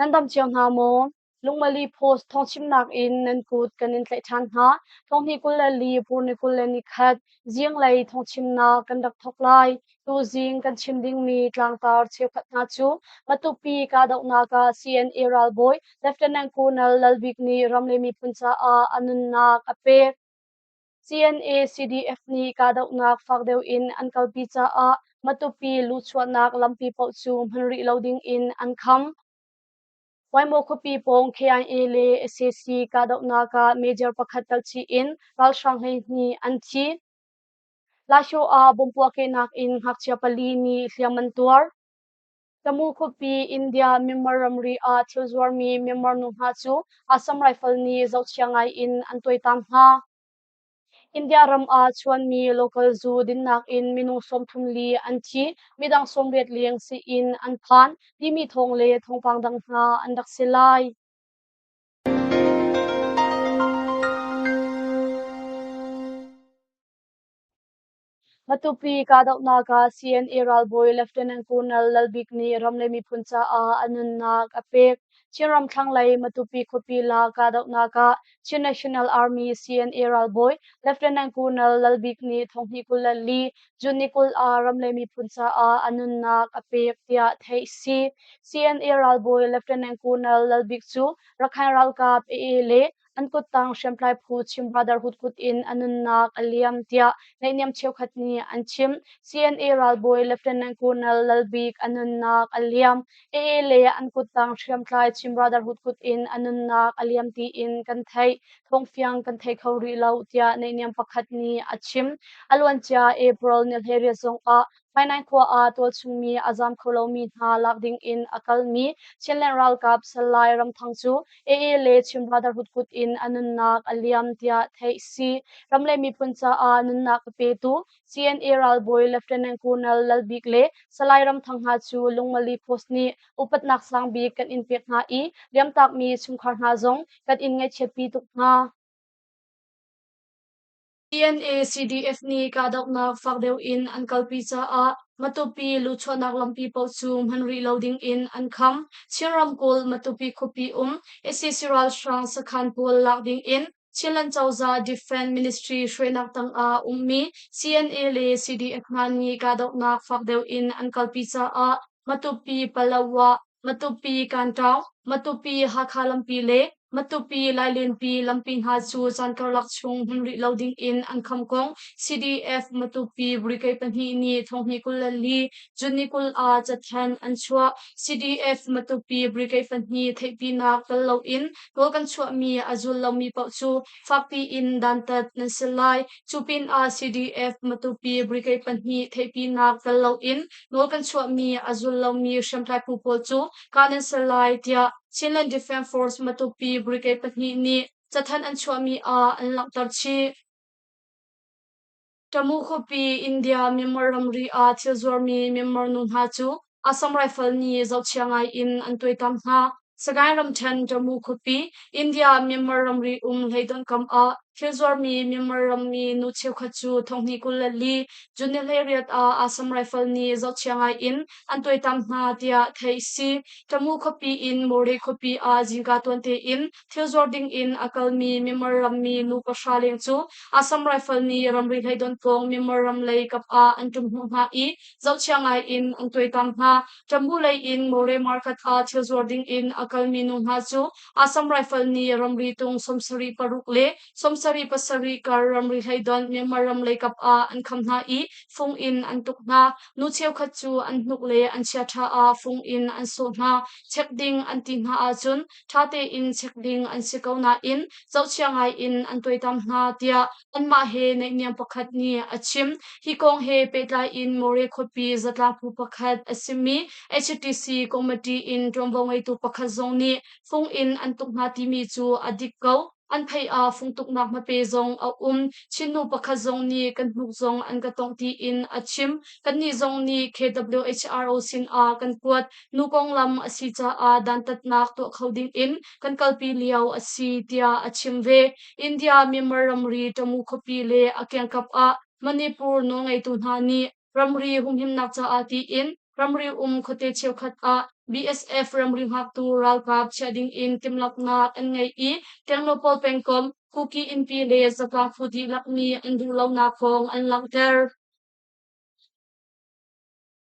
Nan dam cio hna maw? Lungmali Post thawngchimnak in nan kut kan in tlaih ṭhan hna. Thonghnih 24 pur ni 21 zinglei thawngchimnak kan rak thawk lai. Tuzing kan chim dingmi tlangtar cheukhat hna cu Matupi kahdohnak ah CNA ralbawi Lieutenant Colonel Lalbik nih ram le miphun caah a nunnak a pek. CNA CDF nih kahdohnak fak deuh in an kalpi caah Matupi luhchuahnak lampi paoh cu hman rih lo ding in an kham. Waimo khuapi pawng KIA le sac kahdohnak ah major pakhat telchih in ralhrang 12 an thi. Lasho ah bomb puahkehnak in ngakchia pali nih hliam an tuar. Tamu khuapi India Myanmar ramri ah thil zuarmi Myanmar nu hna cu Assam Rifle nih zohchia ngai in an tuaitam hna. India ram ah chuanmi local zu dinnak in minung 34 an thi, midang 80 leng sii-inn an phan timi thawng le thawngpang dang hna an rak si lai. Matupi kahdohnak ah CNA ralbawi Lieutenant Colonel Lalbik nih ram le miphun caah a nunnak a pek. Chinram thlanglei Matupi khuapi la kahdohnak ah Chin National Army CNA ralbawi Lieutenant Colonel Lalbik nih thonghnih 24 June ni 20 ah ram le miphun caah a nunnak a pek tiah theih si. CNA ralbawi Lieutenant Colonel Lalbik cu Rakhine ralkap AA le an kuttang hriamtlai phu Chin Brotherhood kut in a nunnak a liam tiah naihniam cheukhat nih an chim. CNA ralbawi Lieutenant Colonel Lalbik a nunnak a liam. AA le an kuttang hriamtlai Chin Brotherhood kut in a nunnak a liam tiin kan theih. Thawngfiang kan thei kho rih lo tiah naihniam pakhat nih a chim. A luancia April ni 18 zong ah Hmainai khua ah tualchungmi a zaam kho lomi hna lak ding in a kalmi Chinland ralkap Salai Ramthang cu AA le Chin Brotherhood kut in a nunnak a liam tiah theih si. Ram le miphun caah nunnak a petu CNA ralbawi Lieutenant Colonel Lalbik le Salai Ramthang hna cu Lungmali Post nih upatnak sangbik kan in pek hna i liamtakmi chungkhar hna zong kan in ngaihchiatpi tuk hna. CNA CDF nih kahdohnak fak deuh in an kalpi caah Matupi luhchuahnak lampi paoh cu hman rih lo ding in an kham. Chin ramkulh Matupi khuapi um sac ralhrang sakhan pawl lak ding in Chinland cozah Defense Ministry hruainak tangah ummi CNA le CDF hna nih kahdohnak fak deuh in an kalpi caah Matupi Palawa Matupi Kanṭaung, Matupi Hakha lampi le Matupi Lailenpi lampi hna cu caan karlak chung hmun rih lo ding in an kham kong CDF Matupi Brigade pahnih nih thonghnih 24 June ni 20 ah cathanh an chuah. CDF Matupi Brigade pahnih theihpinak tel loin nawl kan chuahmi a zul lomi paoh cu fakpi in dantat nan si lai. Cu pinah CDF Matupi Brigade pahnih theihpinak tel loin nawl kan chuahmi a zul lomi hriamtlai phu pawl cu kah nan si lai tiah Chinland Defence Force Matupi Brigade pahnih nih cathanh an chuahmi ah an langhter chih. Tamu khuapi India Myanmar ramri ah thil zuarmi Myanmar nu hna cu Assam Rifle nih zohchia ngai in an tuaitam hna. Sagaing ramṭhen Tamu khuapi India Myanmar ramri um hleidonh kam ah thil zuarmi Myanmar rammi nu cheukhat cu thonghnih 24 June ni 18 ah Assam Rifle nih zohchia ngai in an tuaitam hna tiah theih si. Tamu khuapi in Mawre khuapi ah zingka tuan tein thil zuar ding in a kalmi Myanmar rammi nu pahra leng cu Assam Rifle nih ramri hleidonh pawng Myanmar ram lei kap ah an ṭum hnawh hna i zohchia ngai in an tuaitam hna. Ṭambu lei in Mawre market ah thil zuar ding in a kalmi nu hna cu Assam Rifle nih ramri tung 76 le 77 kar ramri hleidonh Myanmar ram lei kap ah an kham hna i fung in an tuk hna. Nu cheukhat cu an hnuk le an chiaṭha ah fung in an sawh hna. Check ding an ti hna ahcun ṭha tein check ding an si ko nain zohchia ngai in an tuaitam hna tiah anmah he naihniam pakhat nih a chim. Hi kong he pehtlai in Mawre khuapi zatlang phu pakhat a simi HTC committee in ṭuanvo ngeitu pakhat zong nih fung in an tuk hna timi cu a dik ko. An phei ah fungtuknak hmape zong a um. Chinnu pakhat zong nih kan hnuk zong an ka tongh tiin a chim. Kannih zong nih KWHRO sinah kan kuat. Nu konglam a si caah dantatnak tuah kho ding in kan kalpi lio a si tiah a chim ve. India Myanmar ramri Tamu khuapi le a kiangkap ah Manipur nawlngeitu hna nih ramri humhimnak caah tiin ramri um khuate cheukhat ah BSF ramri hngaktu ralkap chiah ding in timhlamhnak an ngei i Tengnopawl pengkomh Kuki innpi le zatlang phu dihlak nih an duh lonak kong an langhter.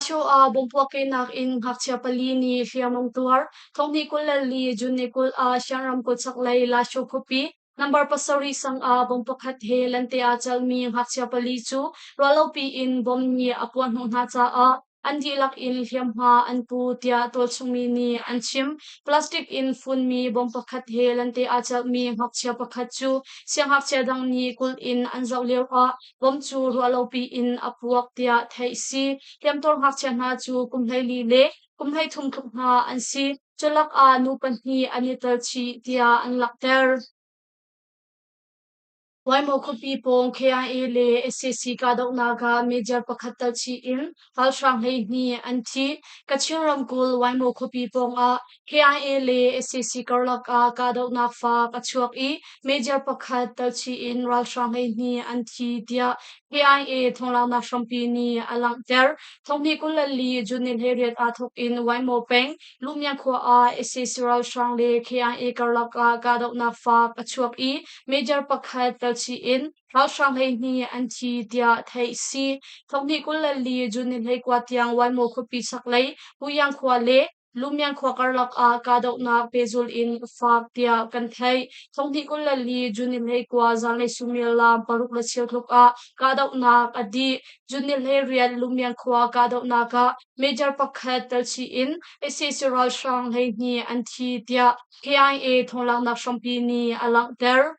Lashio ah bomb puahkehnak in ngakchia pali nih hliam an tuar. Thonghnih 24 June ni 20 ah Shan ramkulh chaklei Lashio khuapi number 7 sang ah bomb pakhat he lente aa celmi ngakchia pali cu ruahlopi in bomb nih a puah hnawh hna caah an dihlak in hliamhma an pu tiah tualchungmi nih an chim. Plastic in funmi bomb pakhat he lente aa celhmi ngakchia pakhat cu siangngakchia dang nih kulh in an zoh lioah Bomb cu ruahlopi in a puak tiah theih si. Hliamtuar ngakchia hna cu kum 14 le kum 13 tluk hna an si. Culak ah nu pahnih an i tel chih tiah an langhter. Waimaw khuapi pawng KIA le sac kahdohnak ah major pakhat tel chih in ralhrang 12 an thi. Kachin ramkulh Waimaw khuapi pawng ah KIA le sac karlak ah kahdohnak faak a chuak i major pakhat telchih in ralhrang 12 an thi tiah KIA thawnglanghnak hrampi nih a langhter. Thonghnih 24 June ni 18 aa thawk in Waimaw peng Lumyang khua ah sac ralhrang le KIA karlak ah kahdohnak faak a chuak i major pakhat telchih in ralhrang 12 an thi tiah theih si. Thonghnih 24 June ni 29 tiang Waimaw khuapi chaklei Puyang khua le Lumyang khua karlak ah kahdohnak pehzulh in a fak tiah kan theih. Thonghnih 24 June ni 19 zanlei suimilam paruk le cheu tluk ah kahdohnak a dih. June ni 18 Lumyang khua kahdohnak ah major pakhat telchih in sac ralhrang 12 an thi tiah KIA thawnglaknak hrampi nih a langhter.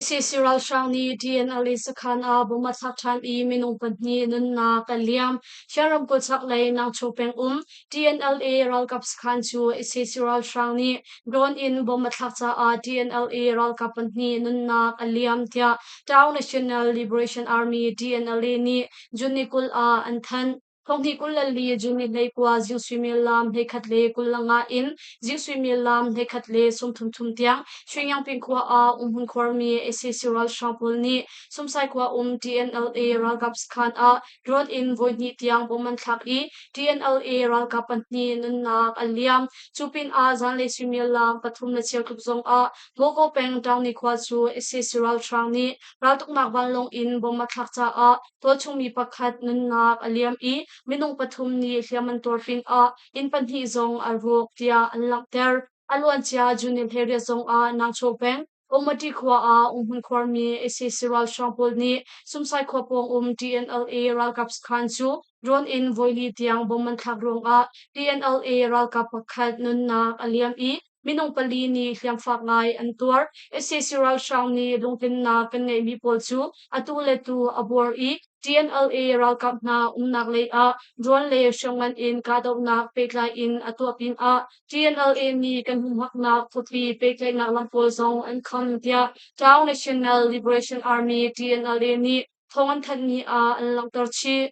Sac ralhrang nih TNLA sakhan ah bomb a thlak ṭhan i minung pahnih nunnak a liam. Shan ramkulh chaklei Nangcho peng um TNLA ralkap sakhan cu sac ralhrang nih drone in bomb a thlak caah TNLA ralkap pahnih nunnak a liam tiah Town National Liberation Army TNLA nih June ni 20 ah an thanh. Thonghnih 24 June ni 19 zing suimilam 11:25 in zing suimilam 11:33 tiang Shwenyangping khua ah umhmun khuarmi sac ralhrang pawl nih Sumsai khua um TNLA ralkap sakhan ah drone in voihnih tiang bomb an thlak i TNLA ralkap pahnih nunnak a liam. Cu pinah zanlei suimilam pathum le cheu tluk zong ah Mogo peng Taungni khua cu sac ralhrang nih raltuknak vanlawng in bomb a thlak caah tualchungmi pakhat nunnak a liam i minung pathum nih hliam an tuar pinah inn pahnih zong a rawk tiah an langhter. A luancia June ni 18 zong ah Nangchaw peng Umati khua ah umhmun khuarmi sac ralhrang pawl nih Sumsai khua pawng um TNLA ralkap sakhan cu drone in voili tiang bomb an thlak ruangah TNLA ralkap pakhat nunnak a liam i minung pali nih hliamfak ngai an tuar. Sac ralhrang nih lungtlinnak kan ngeihmi pawl cu atu le tu a buar i TNLA ralkap hna umnak lei ah drone le hriamngan in kahdohnak pehtlai in a tuah pinah TNLA nih kan humhaknak khuapi pehtlaihnak lam pawl zong an kham tiah Town National Liberation Army TNLA nih thawng an thanhmi ah an langhter chih.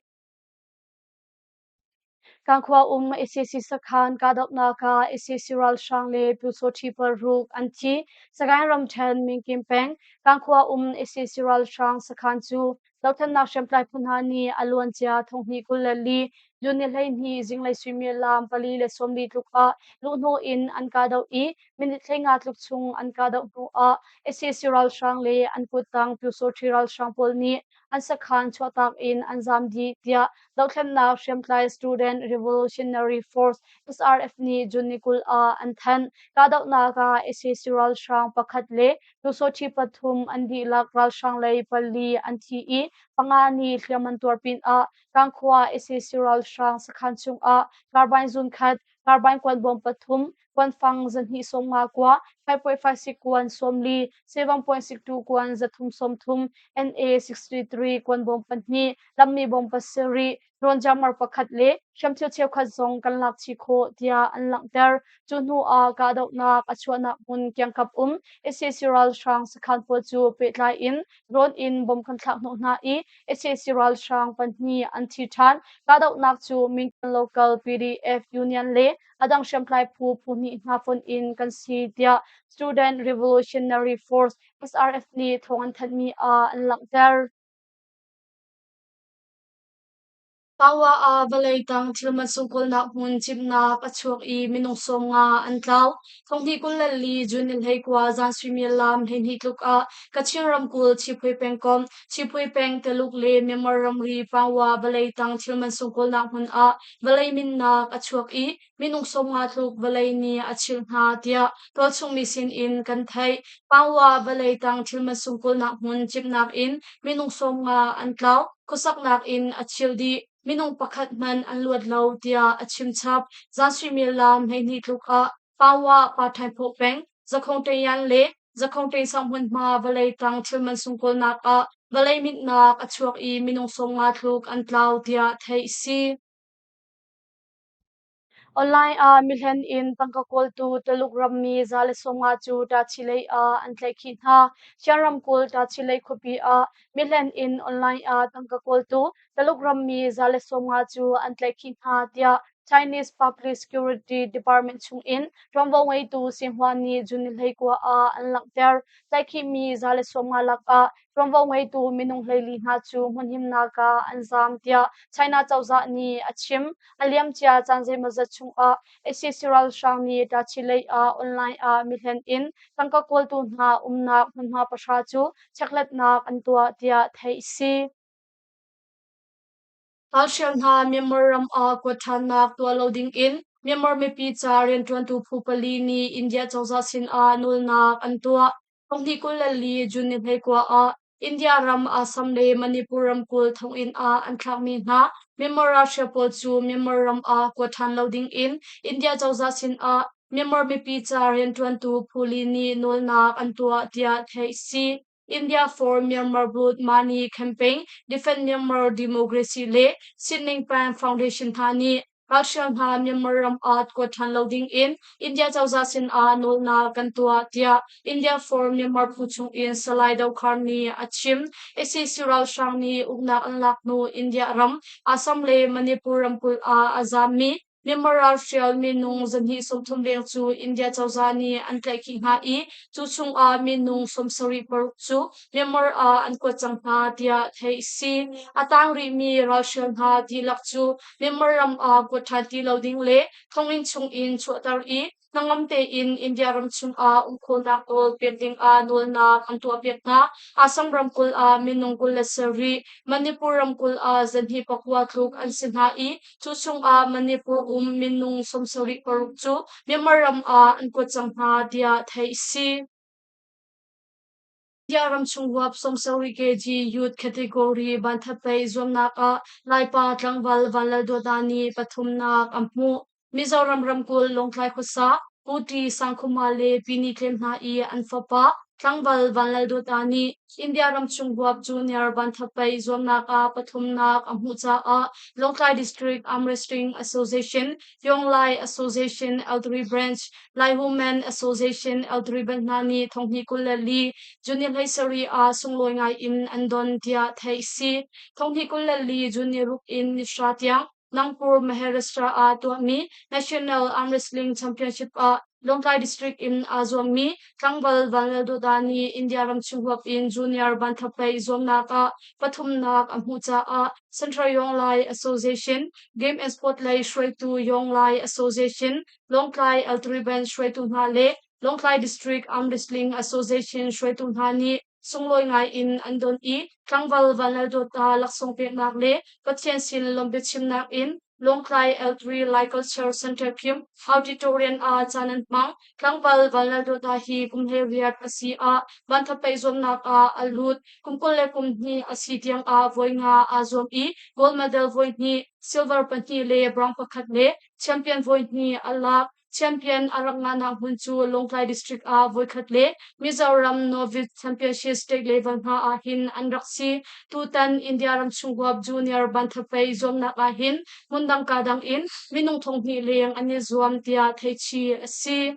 Kan khua um sac sakhan kahdohnak ah sac ralhrang le Pyusawṭhi paruk an thi. Sagaing ramṭhen Minkin peng Kan khua um sac ralhrang sakhan cu dothlennak hriamtlai phu hna nih a luancia thonghnih 24 June ni 12 zinglei suimilam 4:40 tluk ah luhhnawh in an kahdoh i minute 15 tluk chung an kahdoh hnu ah sac ralhrang le an kuttang Pyusawṭhi ralhrang pawl nih an sakhan chuahtak in an zaam dih tiah dothlennak hriamtlai Student Revolutionary Force SRF nih June ni 20 ah an thanh. Kahdohnak ah sac ralhrang pakhat le Pyusawṭhi pathum an dihlak ralhrang lei pali an thi i panga nih hliam an tuar pinah Kangkhua sac ralhrang sakhan chungah carbine zun khat, carbine kuanbawm pathum, kuanfang 250 kua, 5.56 kuan 40, 7.62 kuan 330, NA63 kuanbawm pahnih, lammi bawm pasarih, drone jammer pakhat le hriamthil cheukhat zong kan lak chih khawh tiah an langhter. Cu hnu ah kahdohnak a chuahnak hmun kiangkap um sac ralhrang sakhan pawl cu pehtlai in drone in bom kan thlak hnawh hna i sac ralhrang pahnih an thi ṭhan. Kahdohnak cu Minkan Local PDF Union le a dang hriamtlai phu phu hnih hna fonh in kan si tiah Student Revolutionary Force SRF nih thawng an thanhmi ah an langhter. Pawa ah vawlei tang thil mansung kawlnak hmun cimnak a chuak i minung 50 an tlau. Thonghnih 24 June ni 19 zan suimilam 12 tluk ah Kachin ramkulh Chiphui pengkomh, Chiphui peng Taluk le Myanmar ramri Pawa vawlei tang thil mansung kawlnak hmun ah vawlei minnak a chuak i minung 50 tluk vawlei nih a chilh hna tiah tualchung mi sinin kan theih. Pawa vawlei tang thil mansung kawlnak hmun cimnak in minung 50 an tlau. Khuasaknak in a chilh dih. Minung pakhat hmanh an luat lo tiah a chim chap. Zan suimilam 12 tluk ah Pawa Pa Ṭhai peng Zakhong Ṭayan le Zakhong Ṭaisang hmunhma vawlei tang thil mansung kawlnak ah vawlei minhnak a chuak i minung 50 tluk an tlau tiah theih a si. Online ah mihlen in tangka kawltu Taluk rammi 150 cu Tachileik ah an tlaihkhih hna. Shan ramkulh Tachileik khuapi ah mihlen in online ah tangka kawltu Taluk rammi 150 cu an tlaihkhih hna tiah Chinese Public Security Department chungin ṭuanvo ngeitu Xinhua nih June ni 19 ah an langhter. Tlaihkhihmi 150 lakah ṭuanvo ngeitu minung 14 hna cu hmunhimnak ah an zaam tiah China cozah nih a chim. A liamcia caan zeimawzat chungah sac ralhrang nih Tachileik ah online ah mihlen in tangka kawltu hna umnak hmunhma pahra cu chekhlatnak an tuah tiah theih a si. Ralhrial hna Myanmar ram ah kuat ṭhannak tuah lo dingin Myanmar mipi ca rianṭuantu phu pali nih India cozah sinah nawlnak an tuah. Thonghnih 24 June ni 19 ah India ram Assam le Manipur ramkulh thonginn ah an thlakmi hna Myanmar ralhrial pawl cu Myanmar ram ah kuat ṭhan lo dingin India cozah sinah Myanmar mipi ca rianṭuantu phu li nih nawlnak an tuah tiah theih a si. India for Myanmar Blood Money Campaign, Defend Myanmar Democracy le Sydney Pan Foundation hna nih ralhrial hna Myanmar ram ah kuat ṭhan lo dingin India cozah sinah nawlnak kan tuah tiah India for Myanmar phu chungin Salai Dokhar nih a chim. Sac ralhrang nih uknak an lak hnu India ram Assam le Manipur ramkulh ah a zaammi Myanmar ralhrial minung 230 leng cu India cozah nih an tlaihkhih hna i cu chungah minung 76 cu Myanmar ah an kuat cang hna tiah theih a si. A tang rihmi ralhrial hna dihlak cu Myanmar ram ah kuat ṭhan ti lo ding le thonginn chungin chuahter i hnangam tein India ram chungah um khawhnak nawl pek dingah nawlnak an tuahpiak hna. Assam ramkulh ah minung 27, Manipur ramkulh ah 209 tluk an si hna i cu chungah Manipur um minung 76 cu Myanmar ram ah an kuat cang hna tiah theih a si. India ramchung huap 70 kg youth category vanthat-paih zuamnak ah Laipa tlangval Vanlaldawta nih pathumnak a hmuh. Mizoram ramkulh Lawngtlai khuasa Pu Ṭi Sangkhuma le Pi Ni Tlem hna i an fapa tlangval Vanlaldawta nih India ramchung huap junior vanthat-paih zuamnak ah pathumnak a hmuh caah Lawngtlai District Arm Wrestling Association, Yonglai Association L3 Branch, Lai Women Association L3 Bank hna nih thonghnih 24 June ni 17 ah sunglawi ngai in an don tiah theih a si. Thonghnih 24 June ni ruk in ni hra tiang Nangpur Maharashtra ah tuahmi National Arm Wrestling Championship ah Lawngtlai District in aa zuammi tlangval Vanlaldawta nih India ramchung huap in junior banthapei zuamnak ah pathumnak a hmuh caah Central Yonglai Association Game and Sport lei hruaitu Yonglai Association Lawngtlai L3 Band hruaitu hna le Lawngtlai District Arm Wrestling Association hruaitu hna nih sunglawi ngai in an don i tlangval Vanlaldawta laksawng peknak le Pathian sin lawmbiachimnak in Lawngtlai L3 Lai Culture Center Phim Auditorium ah caan an hmang. Tlangval Vanlaldawta hi kum 18 a si ah vanthapeih zuamnak ah a lut. Kum 22 a si tiang ah voi nga aa zuam i gold medal voi hnih, silver pahnih le bronze pakhat le Champion voihnih a lak. Champion a rak ngahnak hmun cu Lawngtlai District ah voikhat le Mizoram Novice Championship state level hna ah hin an rak si. Tutan India ramchung huap junior banthapei zuamnak ah hin hmundang ka dang in minung 2000 leng an i zuam tiah theihchih a si.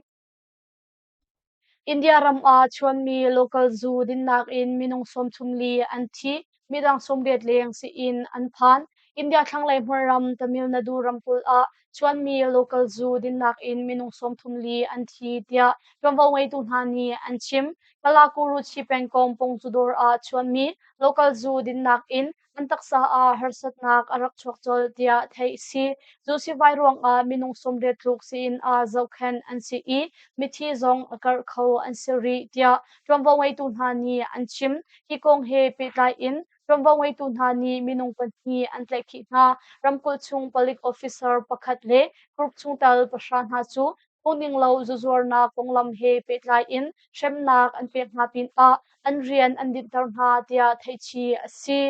India ram ah chuanmi local zu dinnak in minung 34 an thi, midang 80 leng siin an phan. India thlanglei hmunram Tamil Nadu ramkulh ah chuanmi local zu dinnak in minung 34 an thi tiah ṭuanvo ngeitu hna nih an chim. Kalakuruchi pengkomh Pongzudawr ah chuanmi local zu dinnak in an taksa ah harsatnak a rak chuak colh tiah theih a si. Zu sivai ruangah minung 80 tluk sii-inn ah zohkhenh an si i mithi zong a karh kho an si rih tiah ṭuanvo ngeitu hna nih an chim. Hi kong he pehtlai in ṭuanvo ngeitu hna nih minung pahnih an tlaihkhih hna. Ramkulh chung palik officer pakhat le group chungtel pahra hna cu phungninglo zuzuarnak konglam he pehtlai in hremnak an pek hna pinah an rian an dinhter hna tiah theihchih a si.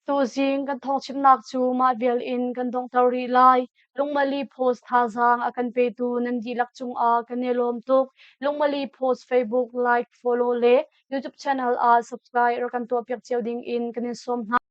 Tuzing kan thawngchimnak cu mah vial in kan donghter rih lai. Lungmali Post thazaang a kan petu nan dihlak cungah kan i lawm tuk. Lungmali Post Facebook like, follow le YouTube channel ah subscribe rak kan tuahpiak cio ding in kan in sawm hna.